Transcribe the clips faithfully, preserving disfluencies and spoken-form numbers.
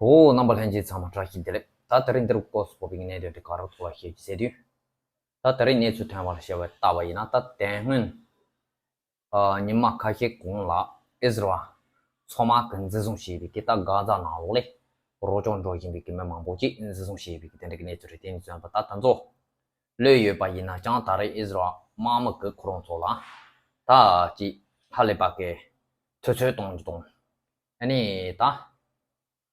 ཧོ། རྣམ་པ་ལྷན་རྒྱས་ཚང་མ་བཀྲ་ཤིས་བདེ་ལེགས། ད་དེ་རིང་འདིར་སྐོར་སུ་བོད་པའི་གནད་དོན་དེ་ག་རོགས་ཐོག་ལ་བཤད་རྒྱུ་ཟེར་དུས། ད་དེ་རིང་གནས་ཚུལ་ཐོན་པ་ལ་བཤད་པ་ལྟ་བ་ཡིན་ན། ད་དེ་སྔོན་ཨ་ཉི་མ་ཁ་ཤས་གོང་ལ་ཨི་ཟི་རལ་མཚོ་དམག་གིས་འཛིན་བཟུང་བྱས་པའི་གི་ད་གྷ་ཛ་ནང་ལོགས་ལ་རོགས་སྐྱོར་འགྲོ་བཞིན་པའི་གི་མི་མང་པོ་ཅིག་འཛིན་བཟུང་བྱས་པའི་གི་དེ་འདྲ་གི་གནས་ཚུལ་རེད། དེ་ནས་བཟུང་བ་ད་ད་ཚོ་ལོས་ཡོད་པ་ཡིན་ན་ཀྱང་། ད་རེས་ཨི་ཟི་རལ་དམག་མི་གིས་ཁོ་རང་ཚོ་ལ་ད་ཅིག་ཧ་ལས་པ་གི་དུས་ཚོད་གཏོང་རྒྱུ་དང་། ཨ་ནི་ད་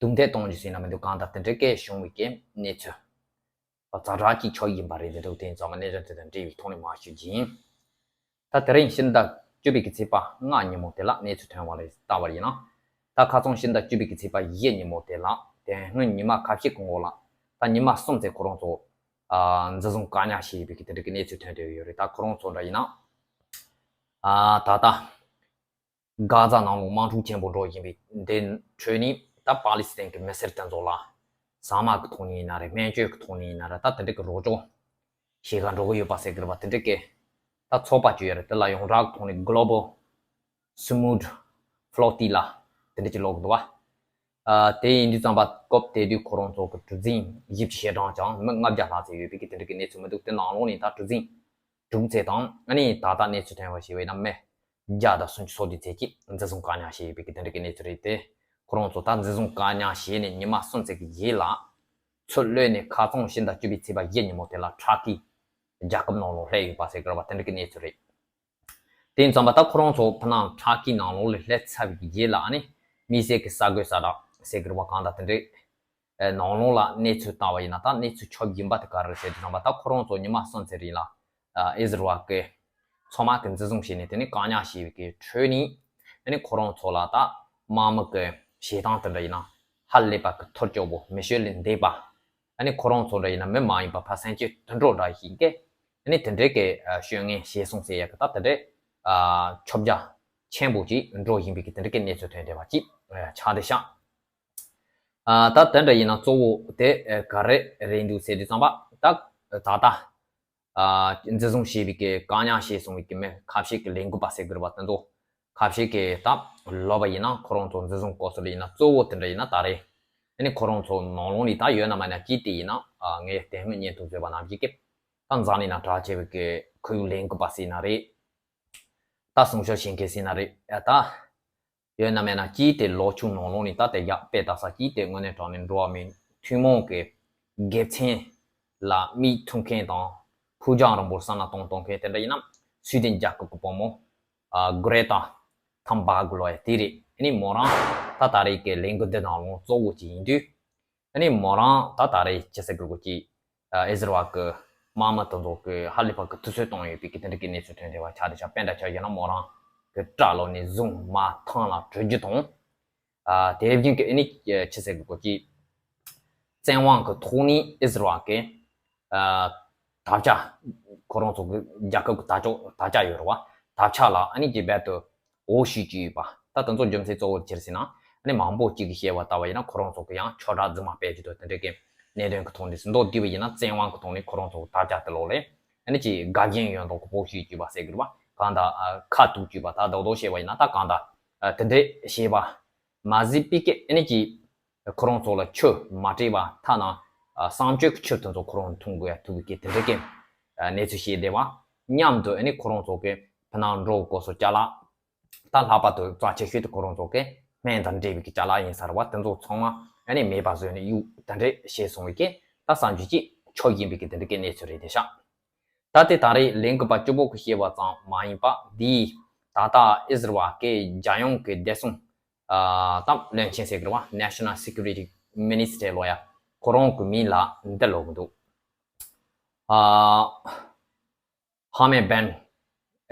རྡུང་རྡེག་གཏོང་རྒྱུ་ཟེར་ན་མི་འདུག་གང་ལྟར་དེ་འདྲ་གི་བྱུང་བའི་གི་གནས་ཚུལ་ཛ་དྲག་ཅིག་ཆགས་ཡིན་པ་རེད། དེ་འདྲ་དེ་ཚང་མ་གནས་ཚུལ་དེ་དང་འབྲེལ་བའི་ཐོག་ནས་མར་ཞུ་རྒྱུ་ཡིན། ད་དེ་རིང་ཕྱི་ཟླ་བཅུ་པའི་གི་ཚེས་པ་ལྔ་ཉིན་མོ་དེ་ལ་གནས་ཚུལ་ཐོན་པ་ལ་ལྟ་བ་ཡིན་ན། ད་ཁ་སང་ཕྱི་ཟླ་བཅུ་པའི་གི་ཚེས་པ་བཞི་ཉིན་མོ་དེ་ལ་དེ་སྔོན་ཉི་མ་ཁ་ཤས་གོང་འོག་ལ་ད་ཉི་མ་གསུམ་ཙམ་ཁོ་རང་ཚོ་ཨ་འཛིན་བཟུང་བཀག་ཉར་བྱས་པའི་གི་དེ་འདྲ་གི་གནས་ཚུལ་ཐོན་བསྡད་ཡོད་རེད། ད་ཁོ་རང་ཚོ་འདྲ་ཡིན་ན་ཨ་ད་ལྟ་གྷ་ཛ་ནང་ལོགས་དམག་འཁྲུག་ཆེན་པོ་འགྲོ་བཞིན་པའི་འདི་ཁྲོད་ནས་ད་པ་ལི་སི་ཐན་གྱི་མི་སེར་དེ་ཚོ་ལ་ཟ་མ་གི་ཐོག་ནས་ཡིན་ན་རེད། སྨན་བཅོས་ཀྱི་ཐོག་ནས་ཡིན་ན་རེད། ད་དེ་འདྲ་གི་རོགས་སྐྱོར་བྱེད་ག་འགྲོ་གི་ཡོད་པ་ཟེར་གི་རེད་པ། དེ་འདྲ་གི་ད་ཚོགས་པ་ཅིག་ཡོད་རེད། དེ་ལ་ཡོངས་གྲགས་ཐོག་ནས་Global Smooth Flotilla དེ་འདྲ་ཅིག་ལབ་གི་འདུག་པ། ཨ་དེ་ཡིན་དུས་ཙམ་པ་སྐབས་དེ་དུས་ཁོ་རང་ཚོ་གི་གྲུ་གཟིངས་བཞི་བཅུ་ཞེ་གྲངས་ཀྱང་མི་ལྔ་བརྒྱ་ལྷག་ཙམ་ཡོད་པའི་གི་དེ་འདྲ་གི་གནས་ཚུལ་མི་འདུག་དེ་ནང་ལོགས་ནས་ད་གྲུ་གཟིངས་དྲུག་ཙམ་དང་། ཨ་ནི་ད་ལྟ་གནས་ཚུལ་ཐོན་པ་ཞིག་བྱས་ན་མི་བརྒྱ་དང་སུམ་ཅུ་སོ་བདུན་ཙམ་ཅིག་འཛིན་བཟུང་བཀག་ཉར་བྱས་ཡོད་པའི་གི་དེ་འདྲ་གི་གནས་ཚུལ་རེད་དེ། ཁོ་རང་ཚོ་ད་འཛིན་བཟུང་བཀག་ཉར་བྱས་ནས་ཉི་མ་གསུམ་ཙམ་གི་རྗེས་ལ་ཚུར་གློད་ནས་ཁ་སང་ཕྱི་ཟླ་བཅུ་པའི་ཚེས་པ་བཞི་ཉིན་མོ་དེ་ལ་ཊར་ཀི་རྒྱལ་ཁབ་ནང་ལོགས་སླེབས་ཡོད་པ་ཟེར་གི་རེད་པ། དེ་འདྲ་གི་གནས་ཚུལ་རེད། དེ་ཡིན་ཙམ་པ་ད་ཁོ་རང་ཚོ་ཕ་ནང་ཊར་ཀི་ནང་ལོགས་ལ་སླེབས་ཚར་བའི་རྗེས་ལ་ཨ་ནི་དམིགས་བསལ་གི་ས་རྒོད་ས་བྲག་ཟེར་གི་རེད་པ། གང་ལྟར་དེ་འདྲའི་ནང་ལོགས་ལ་གནས་ཚུལ་ལྟ་བ་ཡིན་ན་ད་གནས་ཚུལ་ཆགས་ཡིན་པ་དེ་ག་རེ་རེད་ཟེར་དུས་ཙམ་པ། ད་ཁོ་རང་ཚོ་ཉི་མ་གསུམ་ཙམ་རིང་ལ་ཨ་ཨི་ཟི་རལ་གི་མཚོ་དམག་གིས་འཛིན་བཟུང་བྱས་ནས་དེ་ནས་བཀག་ཉར་བྱས་པའི་གི་ཁྲོད་ནས་ཨ་ནི་ཁོ་རང་ཚོ་ལ་ད་དམག་མི་གི་བྱེད་སྟངས་དེ་འདྲ་ཡིན་ན་ཧ་ལས་པ་གི་ཐོར་ཅོག་པོ་མི་ཤོད་ལས་འདས་པ། ཨ་ནི་ཁོ་རང་ཚོ་འདྲ་ཡིན་ན་མི་མ་ཡིན་པ་ཕ་སེང་ཆེན་དུད་འགྲོ་འདྲ་ཞིག་གིས་ཨ་ནི་དེ་འདྲའི་གི་ཨ་སྤྱོད་ངན་བྱས་སོང་ཟེར་ཡ་གི་ད་དེ་འདྲའི་ཨ་ཁྱབ་རྒྱ་ཆེན་པོ་ཅིག་འགྲོ་བཞིན་པའི་གི་དེ་འདྲའི་གི་གནས་ཚུལ་ཐོན་བསྡད་པ་ཅིག་ཨ་ཆགས་བསྡད་ཤག་ཨ་ད་དེ་འདྲ་ཡིན་ན་གཙོ་བོ་དེ་ཨ་ག་རེ་རེད་འདུག་ཟེར་དུས་ཙམ་པ། ད་ད་ལྟ་ཨ་འཛིན་བཟུང་བྱས་པའི་གི་བཀག་ཉར་བྱས་སོང་བའི་གི་མི་ཁ་ཤས་ཀྱི་ལས་འགུལ་པ་ཟེར་དགོས་རེད་པ། དེ་ཚོ་ཁ་ཤས་ཀྱིས་ད་ལབ་པ་ཡིན་ན་ཁོ་རང་ཚོ་འཛིན་བཟུང་སྐབས་སུ་ལ་ཡིན་ན་གཙོ་བོ་དེ་འདྲ་ཡིན་ན་ད་རེས་ཨ་ནི་ཁོ་རང་ཚོ་ནང་ལོགས་ནས་ད་ཡོད་ན་མེད་ན་ཅིག་དེ་ཡིན་ན་ཨ་ངས་དེ་སྔོན་བརྙན་ཐུང་བཟོས་པ་ནང་བཞིན་གྱི་ད་འཛམ་གླིང་ན་གྲགས་ཆེ་བའི་གི་ཁོར་ཡུག་ལས་འགུལ་པ་ཟེར་ན་རེད། ད་སྲུང་སྐྱོབ་བྱེད་མཁན་ཟེར་ན་རེད། ཨ་ད་ཡོད་ན་མེད་ན་ཅིག་དེ་ལོ་ཆུང་ནང་ལོགས་ནས་ད་དེ་ཡག་དཔེ་ལྟ་ས་ཅིག་དེ་དངོས་གནས་དྲང་གནས་འགྲོ་བ་མིའི་ཐུན་མོང་གི་དགེ་མཚན་ལ་མིག་ཐུག་མཁན་དང་ཕུགས་རྒྱང་རིང་པོར་བསམ་བློ་གཏོང་གཏོང་མཁན་དེ་འདྲ་ཡིན་ན་སུའི་ཌེན་རྒྱལ་ཁབ་ཀྱི་བུ་མོ་ཨ་གྷི་རེ་ཏཱ་ཐུན་བྷར་གྷི་ལབ་ཡ་དེ་རེད། ཨ་ནི་མོ་རང་ད་ད་རེས་ཀྱི་ལས་འགུལ་འདི་ནང་ལོགས་གཙོ་བོ་ཅིག་ཡིན་དུས། ཨ་ནི་མོ་རང་ད་ད་རེས་ཅི་ཟེར་དགོས་ཀྱི་ཨ་ཨི་ཟི་རལ་གྱི་དམག་མི་དེ་ཚོ་གིས་ཧ་ལས་པ་གི་དུས་ཚོད་གཏོང་ཡོད་པའི་གི་དེ་འདྲ་གི་གནས་ཚུལ་ཐོན་བསྡད་པ་ཆགས་བསྡད་ཤག་དཔེ་འདྲ་ཆ་བཞག་ན་མོ་རང་གི་སྐྲ་ལོག་ནས་བཟུང་མར་ཐང་ལ་དྲུད་རྒྱུ་དང་། ཨ་དེ་བཞིན་གི་ཨ་ནི་ཅི་ཟེར་དགོས་ཀྱི་བཙན་དབང་གི་ཐོག་ནས་ཨི་ཟི་རལ་གྱི་ཨ་དར་ཆ། ཁོ་རང་ཚོ་གི་རྒྱལ་ཁབ་ཀྱི་དར་ལྕོག་དར་ཆ་ཡོད་རེད་པ། དར་ཆ་ལ་ཨ་ནི་ཅིག་རྦད་དེ་འོ་བྱེད་ཀྱི་ཡོད་པ། ད་དེ་ཚོ་རྒྱུ་མཚན་གཙོ་བོ་ཅི་རེད་ཟེར་ན། ཨ་ནི་མང་པོ་གཅིག་གིས་བཤད་པ་ལྟ་བ་ཡིན་ན་ཁོ་རང་ཚོ་གི་ཡང་ཁྱབ་བསྒྲགས་རྫུན་མ་སྤེལ་གྱི་འདུག་དེ་འདྲ་གི་གནད་དོན་གྱི་ཐོག་ནས་མདོར་བསྡུས་པ་ཡིན་ན་བཙན་དབང་གི་ཐོག་ནས་ཁོ་རང་ཚོ་གི་དར་ཆ་དེ་ལོག་ལས་ཨ་ནི་ཅིག་དགའ་ཞེན་ཡོད་མདོག་གི་འོ་བྱེད་ཀྱི་ཡོད་པ་ཟེར་གི་རེད་པ། གང་ལྟར་ཨ་ཁ་གཏུག་ཀྱི་ཡོད་པ། ད་རྡོག་རྡོག་བཤད་པ་ཡིན་ན་ད་གང་ལྟར་ཨ་དེ་འདྲ་བྱས་པ་མ་ཟད་པའི་གི་ཨ་ནི་ཅིག་ཁོ་རང་ཚོ་ལ་ཆུ་མ་སྤྲད་པ་ཐ་ན་ཨ་གསང་སྤྱོད་ཀྱི་ཆུ་དེ་ཚོ་ཁོ་རང་འཐུང་དགོས་ཡ་ཐུག་གི་དེ་འདྲ་གི་ཨ་གནས་ཚུལ་བཤད་བསྡད་པ་མཉམ་དུ། ཨ་ནི་ཁོ་རང་ཚོ་གི་ཕ་ནང་འགྲོ་དགོས་སོ་ཅ་ལག་ད་ལྷག་པར་དུ་རྩ་ཆེ་ཤོས་དེ་ཁོ་རང་ཚོ་གི་སྨན་དང་འབྲེལ་བའི་གི་ཅ་ལག་ཡིན་ས་རེད་པ། དེ་ཚོ་ཚང་མ་ཨ་ནི་མེད་པ་བཟོས་ནས་གཡུག་དེ་འདྲ་བྱས་སོང་བའི་གི་ད་བསམ་རྒྱུ་ཅིག་ཆགས་ཡིན་པའི་གི་དེ་འདྲ་གི་གནས་ཚུལ་རེད་བསྡད་ཤག་ད་དེ་ད་རེས་ལས་འགུལ་པ་གཅིག་པོ་གིས་བཤད་པ་ཙམ་མ་ཡིན་པ། འདིའི་ད་ལྟ་ཨི་ཟི་རལ་གྱི་རྒྱལ་ཡོངས་ཀྱི་བདེ་སྲུང་ཨ་ད་བློན་ཆེན་ཟེར་གི་རེད་པ། National Security Minister ལབ་ཡ་ཁོ་རང་གི་མིང་ལ་འདི་ལབ་གི་འདུག་ཨ་ཧ་མེ་བན་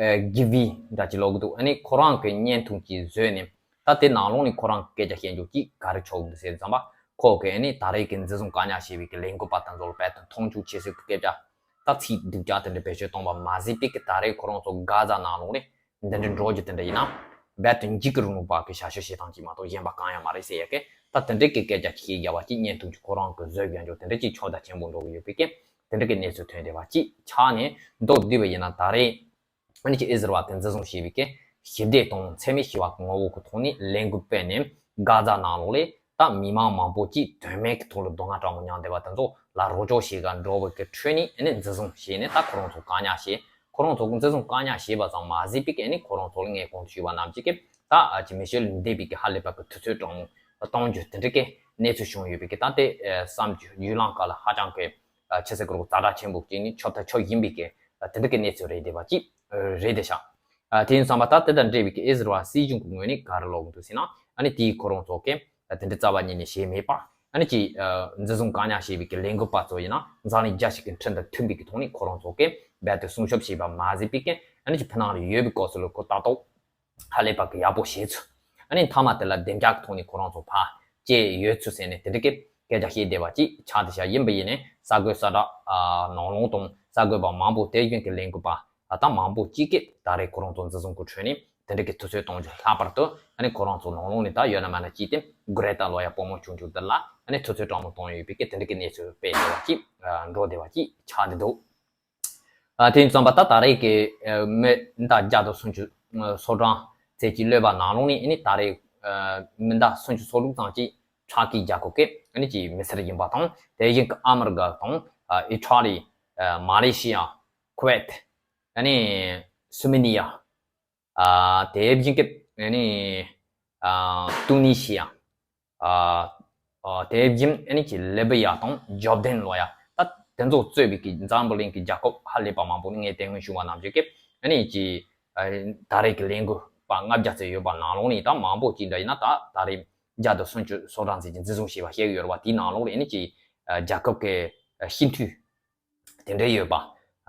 ཨ་གྷི་བྷི་འདྲ་ཅིག་ལབ་གི་འདུག་ཨ་ནི་ཁོ་རང་གི་བརྙན་ཐུང་ཅིག་བཟོས་ནས་ད་དེ་ནང་ལོགས་ནས་ཁོ་རང་གི་སྐད་ཆ་བཤད་རྒྱུ་ཅིག་ག་རེ་ཆགས་འདུག་ཟེར་ཙམ་པ། ཁོ་གིས་ཨ་ནི་ད་རེས་ཀྱི་འཛིན་བཟུང་བཀག་ཉར་བྱས་པའི་གི་ལས་འགུལ་པ་དེ་ཚོ་ལ་རྦད་དེ་མཐོང་ཆུང་བྱེད་སྲིད་ཀྱི་སྐད་ཆ། ད་ཚིག་སྡུག་ཅག་དེ་འདྲ་བེད་སྤྱོད་གཏོང་བ་མ་ཟད་པའི་གི་ད་རེས་ཁོ་རང་ཚོ་གྷ་ཛ་ནང་ལོགས་ནས་འདི་འདྲ་འགྲོ་རྒྱུ་དེ་འདྲ་ཡིན་ན་རྦད་དེ་འཇིགས་སྐུལ་རིང་ལུགས་པ་གི་བྱ་སྤྱོད་བྱེད་སྟངས་ཅིག་མ་གཏོགས་གཞན་པ་གང་ཡང་མ་རེད་ཟེར་ཡ་གི་ད་དེ་འདྲ་གི་སྐད་ཆ་ཅིག་བཤད་རྒྱུ་བ་ཅིག་བརྙན་ཐུང་ཅིག་ཁོ་རང་གིས་བཟོས་བཞག་རྒྱུ་དེ་འདྲ་ཅིག་ཁྱབ་བརྡལ་ཆེན་པོ་འགྲོ་གི་ཡོད་པའི་གི་དེ་འདྲ་གི་གནས་ཚུལ་ཐོན་བསྡད་པ་ཅིག་ཆགས་ནས་མདོར་བསྡུས་པ་ཡིན་ན་ད་རེས་ཨ་ནི་ཅིག་ཨི་ཟི་རལ་དེ་འཛིན་བཟུང་བྱས་པའི་གི་ཞི་བདེ་དང་འཚེ་མེད་ཞི་བ་གི་ངོ་བོ་གི་ཐོག་ནས་ལས་འགུལ་སྤེལ་ནས་གྷ་ཛ་ནང་ལོགས་ལ་ ད་མི་མང་མང་པོ་ཅིག་དོན་མེད་ཀྱི་ཐོག་ལ་སྡུག་བསྔལ་དྲག་མོ་མྱངས་བསྡད་པ་དེ་ཚོ་ལ་རོགས་སྐྱོར་བྱེད་ག་འགྲོ་བའི་གི་ཁྲོད་ནས་ཨ་ནི་འཛིན་བཟུང་བྱས་ནས་ད་ཁོ་རང་ཚོ་བཀག་ཉར་བྱས། ཁོ་རང་ཚོ་གི་འཛིན་བཟུང་བཀག་ཉར་བྱས་པ་ཙམ་མ་ཟད་པའི་གི་ཨ་ནི་ཁོ་རང་ཚོ་ལ་ངས་གོང་དུ་ཞུས་པ་ནང་བཞིན་གི་ད་ཅི་མི་ཤེས་ལ་འདས་པའི་གི་ཧ་ལས་པ་གི་དུས་ཚོད་དྲང་མོ་གཏོང་རྒྱུ་དེ་འདྲ་གི་གནས་ཚུལ་བྱུང་ཡོད་པའི་གི་ད་དེ་བསམ་རྒྱུ་ཡུལ་ལང་ཀ་ལ་ཧ་ཅང་གི་ཆི་ཟེར་གི་རོ་ཛ་དྲག་ཆེན་པོ་ཅིག་ནི་ཆོབ་ཐ་ཆོབ་ཡིན་པའི་གི་དེ་འདྲ་གི་གནས་ཚུལ་རེད་བསྡད་པ་ཅིག་རེད་བསྡད་ཤག་དེ་ཡིན་ཙང་པ་ད་དེ་དང་འབྲེལ་བའི་གི་ཨི་ཟི་རལ་སྲིད་གཞུང་གི་ངོས་ནས་ག་རེ་ལབ་གི་འདུག་ཟེར་ན། ཨ་ནི་དེའི་ཁོ་རང་ཚོ་གི་དེ་འདྲ་རྩ་བ་ཉིད་ནས་བྱས་མེད་པ། ཨ་ནི་ཅིག་འཛིན་བཟུང་བཀག་ཉར་བྱས་པའི་གི་ལས་འགུལ་པ་ཚོ་ཡིན་ན་འཛམ་གླིང་རྒྱལ་སྤྱི་གི་ཁྲིམས་དང་མཐུན་པའི་གི་ཐོག་ནས་ཁོ་རང་ཚོ་གི་རྦད་དེ་སྲུང་སྐྱོབ་བྱས་པ་མ་ཟད་པའི་གི་ཨ་ནི་ཅིག་ཕུ་ནང་ལ་ཡོད་པའི་སྐབས་སུ་ལ་ཁོ་ལྟ་རྟོག་ཧ་ལས་པ་གི་ཡག་པོ་བྱས་ཚུལ། ཨ་ནི་མཐའ་མ་དེ་ལ་བདེ་འཇགས་ཀྱི་ཐོག་ནས་ཁོ་རང་ཚོ་ཕར་བསྐྱལ་ཡོད་ཚུལ་ཟེར་ནས་དེ་འདྲ་གི་སྐད་ཆ་བཤད་བསྡད་པ་ཅིག་ཆགས་བསྡད་ཤག་ཡིན་པ་ཡིན་ནའི་ས་གོ་ས་གྲ་ནང་ལོགས་དང་ས་གོ་པ་མང་པོ་དེ་བཞིན་གི་ལས་འགུལ་པ་ད་མང་པོ་ཅིག་གིས་ད་རེས་ཁོ་རང་ཚོ་འཛིན་བཟུང་གི་ཁྲོད་ནས་དེ་འདྲ་གི་དུས་ཚོད་གཏོང་རྒྱུ་ལྷག་པར་དུ་ཨ་ནི་ཁོ་རང་ཚོ་ནང་ལོགས་ནས་ད་ཡོད་ན་མེད་ན་ཅིག་དེ་གུ་རེ་ཏ་ལོ་ཡ་བུ་མོ་ཆུང་ཆུང་དེ་ལ་ཨ་ནི་དུས་ཚོད་གཏོང་རྒྱུ་གཏོང་ཡོད་པའི་གི་དེ་འདྲ་གི་གནས་ཚུལ་སྤེལ་བསྡད་པ་ཅིག་འགྲོ་བསྡད་པ་ཅིག་ཆགས་བསྡད་འདུག་ཨ། དེ་ཡིན་ཙང་པ་ད་ད་རེས་ཀྱི་ཨ་མི་ཟླ་བརྒྱ་དང་སུམ་ཅུ་སོ་གྲངས་ཙམ་གྱི་གློད་པ་ནང་ལོགས་ནས་ཨ་ནི་ད་རེས་ཨ་མི་ཟླ་སུམ་ཅུ་སོ་དྲུག་ཙམ་གྱི་ཕྲག་གི་རྒྱལ་ཁབ་ཀྱི་ཨ་ནི་ཀྱི་མི་སེར་ཡིན་པ་དང་དེ་བཞིན་གྱི་ཨ་མི་རི་ཀ་དང་ཨ་ཨི་ཊ་ལི། ཨ་མ་ལེ་ཤི་ཡ། ཁུ་ཝེད། ཨ་ནི་སུ་མི་ནི་ཡ། ཨ་དེ་བཞིན་གྱི་ཨ་ནི་ཨ་ཏུ་ནི་ཤི་ཡ། ཨ་ཨ་དེ་བཞིན་ཨ་ནི་ཀྱི་ལི་བི་ཡ་དང་ཇོར་ཌན་ལོ་ཡ། ད་དེ་ཚོ་གཙོས་པའི་ཀྱི་འཛམ་བུ་གླིང་གི་རྒྱལ་ཁབ་ཧ་ལས་པ་མང་པོ་ནི་ངས་དེ་སྔོན་ཞུ་བ་ནང་བཞིན་གྱི་ཨ་ནི་ཀྱི་ཨ་ད་རེས་ཀྱི་ལས་འགུལ་པ་ལྔ་བརྒྱ་ཙམ་ཡོད་པ་ནང་ལོགས་ནས་ད་མང་པོ་ཅིག་འདྲ་ཡིན་ན་ད་ད་རེས་བརྒྱ་དང་སུམ་ཅུ་སོ་གྲངས་ཙམ་གྱི་འཛིན་བཟུང་བྱས་པ་བཤད་ཀྱི་ཡོད་རེད་བ། དེའི་ནང་ལོགས་ལ་ཨ་ནི་ཀྱི་ཨ་རྒྱལ་ཁབ་ཀྱི་ཨ་སྤྱི་འཐུས་དེ་འདྲ་ཡོད་པ།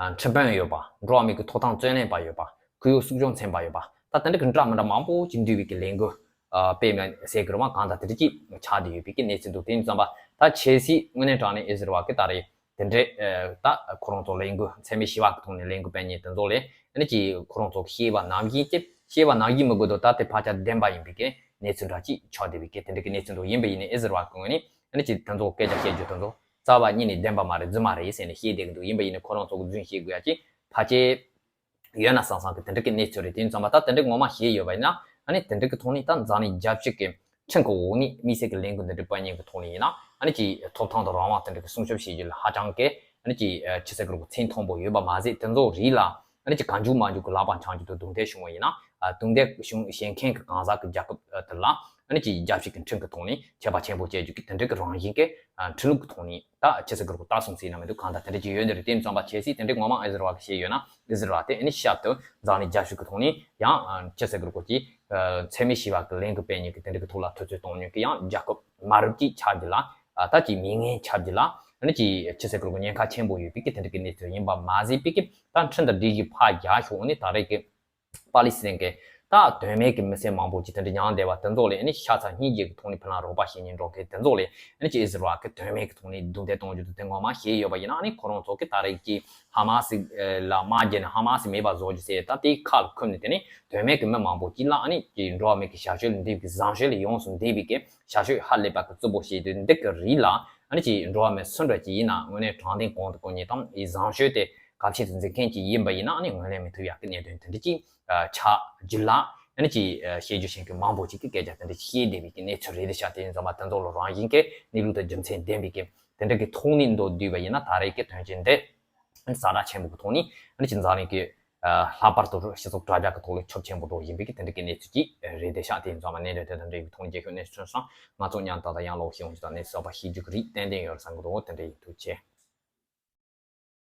ཨ་ཁྲིམས་དཔོན་ཡོད་པ། འགྲོ་བ་མིའི་གི་ཐོབ་ཐང་རྩོད་ལེན་པ་ཡོད་པ། ཁོར་ཡུག་སྲུང་སྐྱོང་ཚན་པ་ཡོད་པ། ད་དེ་འདྲ་གི་འདྲ་མི་འདྲ་མང་པོ་ཅིག་འདུས་པའི་གི་ལས་འགུལ་ཨ་སྤེལ་མེད་ཟེར་གི་རེད་བ། གང་ལྟར་དེ་འདྲ་ཅིག་ཆགས་བསྡད་ཡོད་པའི་གི་གནས་ཚུལ་འདུག་དེ་ཡིན་ཙང་པ་ད་ཆབ་སྲིད་དངོས་གནས་དྲང་གནས་ཨི་ཟི་རལ་གི་ད་རེས་དེ་འདྲའི་ཨ་ད་ཁོ་རང་ཚོ་ལས་འགུལ་འཚེ་མེད་ཞི་བ་གི་ཐོག་ནས་ལས་འགུལ་སྤེལ་མཁན་དེ་ཚོ་ལས་ཨ་ནི་ཅིག་ཁོ་རང་ཚོ་གི་བཤད་པ་ནང་བཞིན་གྱི་བཤད་པ་ནང་བཞིན་མི་དགོས་འདུག་ད་དེ་ཕལ་ཆེར་བདེན་པ་ཡིན་པའི་གི་གནས་ཚུལ་འདྲ་ཅིག་ཆགས་བསྡད་པའི་གི་དེ་འདྲ་གི་གནས་ཚུལ་འདུག་ཡིན་པ་ཡིན་ནའི་ཨི་ཟི་རལ་གི་ངོས་ནས་ཨ་ནི་ཅིག་དེ་ཚོ་སྐད་ཆ་བཤད་རྒྱུ་དེ་ཚོ་རྩ་བ་ཉིད་ནས་བདེན་པ་མ་རེད། རྫུན་མ་རེད་ཟེར་ནས་བཤད་བསྡད་ཀྱི་འདུག་ཡིན་པ་ཡིན་ནའི་ཁོ་རང་ཚོ་གི་རྫུན་བཤད་དགོས་ཡ་ཅིག་ཕལ་ཆེར་ཡོད་ན་བསམ་བསམ་གི་དེ་འདྲ་གི་གནས་ཚུལ་རེད། དེ་ཡིན་ཙང་པ་ད་དེ་འདྲ་ངོ་མ་བཤད་ཡོད་པ་ཡིན་ན་ཨ་ནི་དེ་འདྲ་གི་ཐོག་ནས་ད་འཛམ་གླིང་རྒྱལ་སྤྱི་གི་ཁྲིམས་ཀྱི་འོག་ནས་དམིགས་བསལ་གྱི་ལས་འགུལ་འདི་འདྲ་སྤེལ་མཁན་གྱི་ཐོག་ནས་ཡིན་ན་ཨ་ནི་ཅིག་ཐོབ་ཐང་དང་རང་དབང་དེ་འདྲ་གི་སྲུང་སྐྱོབ་བྱེད་རྒྱུ་ལ་ཧ་ཅང་གི་ཨ་ནི་ཅིག་ཆི་ཟེར་གི་རུ་མཚན་མཐོན་པོ་ཡོད་པ་མ་ཟད། དེ་ཚོ་རིགས་ལ་ཨ་ནི་ཅིག་གང་བྱུང་མང་བྱུང་གི་ལག་པ་འཆང་རྒྱུ་དང་རྡུང་རྡེག་བྱུང་བ་ཡིན་ན་ཨ་རྡུང་རྡེག་བྱུང་བྱེད་མཁན་གྱི་གང་ཟག་གི་རྒྱལ་ཁབ་དེ་ལ་ཨ་ནི་ཅིག་རྒྱལ་སྤྱི་གི་ཁྲིམས་ཀྱི་ཐོག་ནས་ཆད་པ་ཆེན་པོ་གཅོད་རྒྱུ་གི་དེ་འདྲ་གི་རང་བཞིན་གྱི་ཨ་ཁྲིམས་ལུགས་ཀྱི་ཐོག་ནས་ད་ཆི་ཟེར་གི་རུ་ད་སོང་ཟེར་ན་མི་འདུག་གང་ལྟར་དེ་འདྲ་ཅིག་ཡོད་འདི་རེད། དེ་ཡིན་ཙང་པ་ཆབ་སྲིད་དེ་འདྲ་ངོ་མ་ཨི་ཟི་རལ་གི་བཤད་ཡོད་ན་ཨི་ཟི་རལ་དེ་ཨ་ནི་ཤར་དུ་འཛམ་གླིང་རྒྱལ་སྤྱི་གི་ཐོག་ནས་ཡང་ཆི་ཟེར་གི་རུ་ཀོ་ཅིག་འཚེ་མེད་ཞི་བ་གི་ལས་འགུལ་སྤེལ་མཁན་གྱི་དེ་འདྲ་གི་ཐོག་ལ་དུས་ཚོད་གཏོང་མྱོང་གི་ཡང་རྒྱལ་ཁབ་མ་རབས་ཅིག་ཆགས་རྒྱུ་ལ་ཨ་ད་ཅིག་མི་ངན་ཆགས་རྒྱུ་ལ་ཨ་ནི་ཅིག་ཆི་ཟེར་གི་རུ་ཉེན་ཁ་ཆེན་པོ་ཡོད་པའི་གི་དེ་འདྲ་གི་གནས་ཚུལ་ཡིན་པ་མ་ཟད་པའི་གི་ད་ཁྲིམས་དང་སྒྲིག་གཞི་ཕར་རྒྱག་ཤོག་ཨ་ནི་ད་རེས་གི་པ་ལི་སི་ཐན་གྱི་ད་དོན་མེད་ཀྱི་མི་སེར་མང་པོ་ཅིག་དེ་འདྲ་མྱངས་བསྡད་པ་དེ་ཚོ་ལ་ཨ་ནི་ཤ་ཚ་སྙིང་རྗེ་གི་ཐོག་ནས་ཕུ་ལང་རོགས་པ་བྱེད་མཁན་འགྲོ་མཁན་དེ་ཚོ་ལ་ཨ་ནི་ཅིག་ཨི་ཟི་རལ་གྱི་དོན་མེད་ཀྱི་ཐོག་ནས་རྡུང་རྡེག་གཏོང་རྒྱུ་དེ་དེ་ངོ་མ་བཤད་ཡོད་པ་ཡིན་ན་ཨ་ནི་ཁོ་རང་ཚོ་གི་ད་རེས་ཀྱི་ཧ་མ་སི་ལ་དམག་རྒྱག་ནས་ཧ་མ་སི་མེད་པ་བཟོ་རྒྱུ་ཟེར་ད་དེའི་ཁ་ལ་འཁུམས་ནས་དེ་ནི་དོན་མེད་ཀྱི་མི་མང་པོ་ཅིག་ལ་ཨ་ནི་ཅིག་འགྲོ་བ་མི་གི་ཞབས་ཞུ་ལ་འདས་པའི་གི་བཟང་སྤྱོད་ལ་ཡོངས་སུ་འདས་པའི་གི་ཞབས་ཞུ་ཧ་ལས་པ་གི་རྩུབ་པོ་བྱེད་དུས་འདི་གི་རིགས་ལ་ཨ་ནི་ཅིག་འགྲོ་བ་མི་སུ་འདྲ་ཅིག་ཡིན་ན་དངོས་གནས་དྲང་བདེན་གོང་དུ་བཀུར་མཁན་དང་ཨི་བཟང་སྤྱོད་དེ་གལ་ཆེན་དུ་འཛིན་མཁན་ཅིག་ཡིན་པ་ཡིན་ན་ཨ་ནི་ངོས་ལེན་མི་ཐུབ་ཡག་གི་གནད་དོན་དེ་འདྲ་ཅིག་ཆགས་རྒྱུ་ལ་ཨ་ནི་ཅིག་བཤད་རྒྱུ་ཤེས་མཁན་མང་པོ་ཅིག་གིས་སྐད་ཆ་དེ་འདྲ་བཤད་བསྡད་པའི་གི་གནས་ཚུལ་རེད་ཤག་དེ་ཡིན་ཙང་མ་དེ་ཚོ་ལ་རང་བཞིན་གྱི་གནས་ལུགས་དང་རྒྱུ་མཚན་ལྡན་པའི་གི་དེ་འདྲ་གི་ཐོག་ནས་མདོར་བསྡུས་པ་ཡིན་ན་ད་རེས་ཀྱི་དོན་རྐྱེན་འདི་ཛ་དྲག་ཆེན་པོ་གི་ཐོག་ནས་ཨ་ནི་ཅིག་འཛམ་གླིང་གི་ལྷག་པར་དུ་སྤྱི་ཚོགས་དྲ་རྒྱ་གི་ཐོག་ལ་ཁྱབ་ཆེན་པོ་འགྲོ་བཞིན་པའི་གི་དེ་འདྲ་གི་གནས་ཚུལ་ཅིག་རེད་དེ་ཤག་དེ་ཡིན་ཙང་མ་གནད་དོན་དེ་དང་འབྲེལ་བའི་ཐོག་ནས་རྒྱལ་ཤོས་གནས་ཚུལ་སོང་ང་ཚོ་མཉམ་དུ་ད་ཡང་ལོག་ཤེས་ཡོང་རྒྱུ་དང་གནས་ཚུལ་གསར་པ་ཤེས་རྒྱུ་གི་རིགས་ཏན་ཏན་ཡོད་བསམ་གི་འདུག་དེ་འདྲ་ཡིན། ཐུགས་རྗེ་ཆེ།